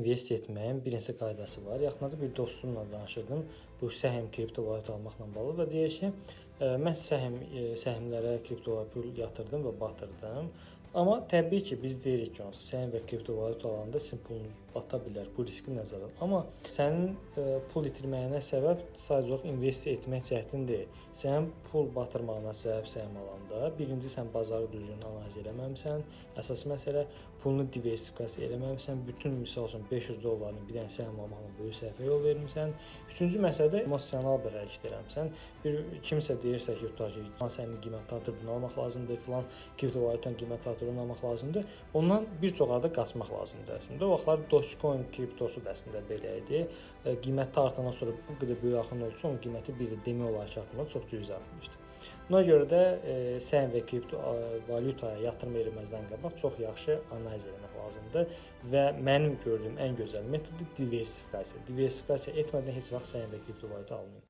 Invest etməyin bir neçə qaydası var. Yaxınlarda bir dostumla danışırdım. Bu səhm, kriptovalyuta almaqla bağlı və deyir ki, mən səhmlərə kriptovalyuta pul yatırdım və batırdım. Amma təbii ki, biz deyirik ki, onsuz səhm və kriptovalyuta alanda sizin pulunuz bata bilər. Bu riski nəzərə al. Amma sənin pul itirməyinə səbəb sadəcə olaraq investisiya etmək cəhdin deyil. Sənin pul batırmağına səbəb səhm alanda, birinci, sən bazarı düzgün analiz eləməmisən. Əsas məsələ, pulunu diversifikasiya eləməmisən. Bütün, misal üçün, 500 dollarını bir dənə səhm almaqla böyük səhvə yol vermisən. Üçüncü məsələ də emosional bir hərəkət eləmisən. Bir kimsə deyirsə ki, tutaq ki, filan səhmin qiyməti artır, bunu almaq lazımdır, filan kriptovalyutanın qiyməti artır, onu almaq lazımdır. Ondan bir çox arada qaçmaq lazımdır əslində. O vaxtlar Dogecoin kriptosu da əslində belə idi. Qiyməti artandan sonra bu qədər böyük axın oldu ki, onun qiyməti bir də demək olar ki, artmadı, çox cüzi artmışdı. Buna görə də səhm və kriptovalyutaya yatırım etməzdən qabaq çox yaxşı analiz etmək lazımdır və mənim gördüyüm ən gözəl metodu diversifikasiya. Diversifikasiya etmədən heç vaxt səhm və kriptovalyuta almayın.